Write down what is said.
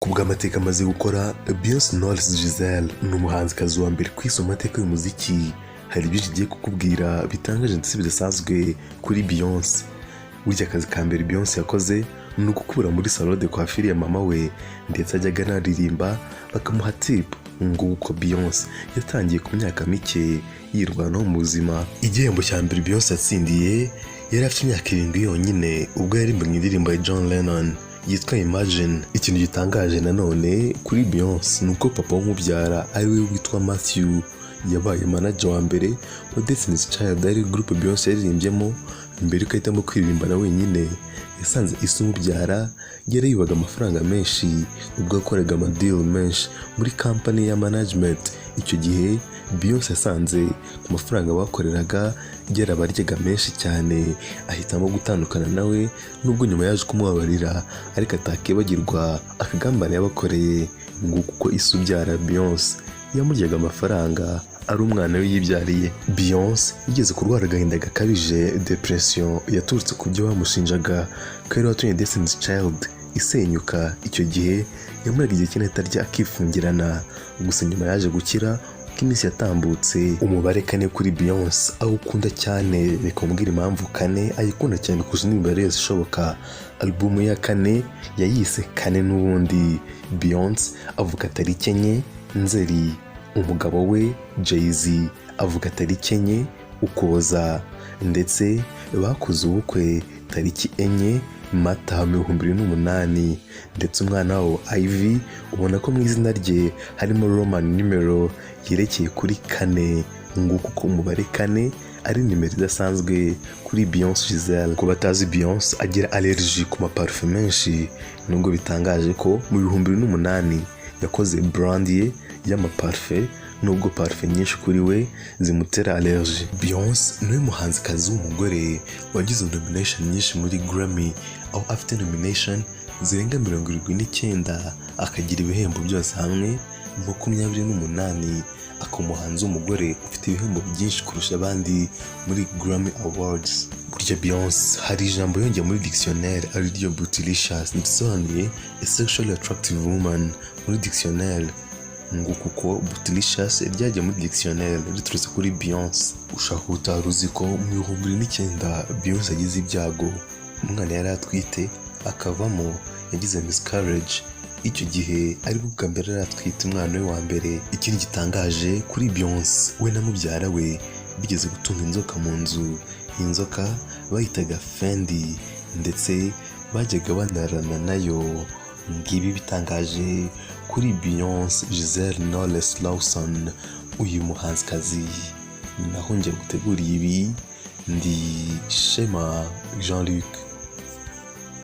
Ku bw'amateka amaze gukora, Beyonce Knowles Giselle ni umuhanzikazi wa mbere ku isi mu mateka y'umuziki. Hari byinshi igiye kukubwira bitangaje ndetse bidasanzwe kuri Beyonce. Burya akazi ka mbere Beyonce yakoze ni ugukura muri salon de coiffure ya mama we, ndetse ajyaga anaririmba bakamuha tip. Nguko Beyonce yatangiye ku myaka mike yirwanaho mu buzima. Igihembo cya mbere Beyonce yatsindiye, yari afite imyaka 7 yonyine, ubwo yaririmbaga indirimbo ya John Lennon yitwa Imagine. Ikintu gitangaje nanone kuri Beyonce ni uko papa w'umubyara, ari we witwa Matthew, yabaye manager wa mbere wa Destiny's Child, ari groupe Beyonce yaririmbyemo mbere yuko ahitamo kwiririmbana wenyine. Yasanze ise umubyara yarayibaga amafaranga menshi ubwo yakoraga amadeal menshi muri company ya management. Icyo gihe Beyonce yasanze ku mafaranga bakoreraga yarabaryaga menshi cyane, ahitamo gutandukana nawe, nubwo nyuma yaje kumubabarira, ariko atakibagirwa akagambane yabakoreye. Nguko uko ise ubyara Beyonce yamuryaga amafaranga ari umwana we yibyariye. Beyonce yigeze kurwara agahinda gakabije, depression, yaturutse ku byo bamushinjaga ko yari watumye Destiny's Child isenyuka. Icyo gihe yamaraga igihe kinini atarya, akifungirana, gusa nyuma yaje gukira uko iminsi yatambutse. Umubare 4 kuri Beyonce awukunda cyane. Reka mubwire impamvu 4 ayikunda cyane kurusha indi mibare yose ishoboka. Alubumu ya kane yayise 4 n'ubundi. Beyonce avuka tariki 4 Nzeri. Umugabo we Jay-Z avuka tariki 4 Ukuboza, ndetse bakoze ubukwe tariki 4 Mata mu 2008. Ndetse umwana wabo Ivy, ubona ko mu izina rye harimo Roman numeral yerekeye kuri 4. Nguko uko umubare 4 ari nimero idasanzwe kuri Beyonce Giselle. Ku batazi Beyonce, agira allergie ku maparufe menshi, nubwo bitangaje ko mu 2008 yakoze brand ye y'amaparufe, nubwo parufe nyinshi kuri we zimutera allergie. Beyonce niwe muhanzikazi w'umugore wagize nomination nyinshi muri Grammy, aho afite nomination zirenga 79, akagira ibihembo byose hamwe 28, akaba umuhanzi w'umugore ufite ibihembo byinshi kurusha abandi muri Grammy Awards. Burya Beyonce hari ijambo yongeye muri dictionnaire, ari ryo bootylicious, risobanuye a sexually attractive woman muri dictionnaire. Ngo kuko bootylicious ryagiye muri dictionnaire riturutse kuri Beyonce. Ushaka utari uzi ko mu 2009 Beyonce yagize ibyago, umwana yari atwite akavamo, yagize miscarriage. Icyo gihe aribwo bwa mbere yari atwite umwana we wa mbere. Ikindi gitangaje kuri Beyonce, we na mubyara we bigeze gutunga inzoka mu nzu. Iyi nzoka bayitaga Fendi, ndetse bajyaga banarana nayo. Ngibi bitangaje kuri Beyonce Giselle Knowles Lawson, uyu muhanzikazi. Naho njye guteguriye ibi ndi Shema Jean Luc.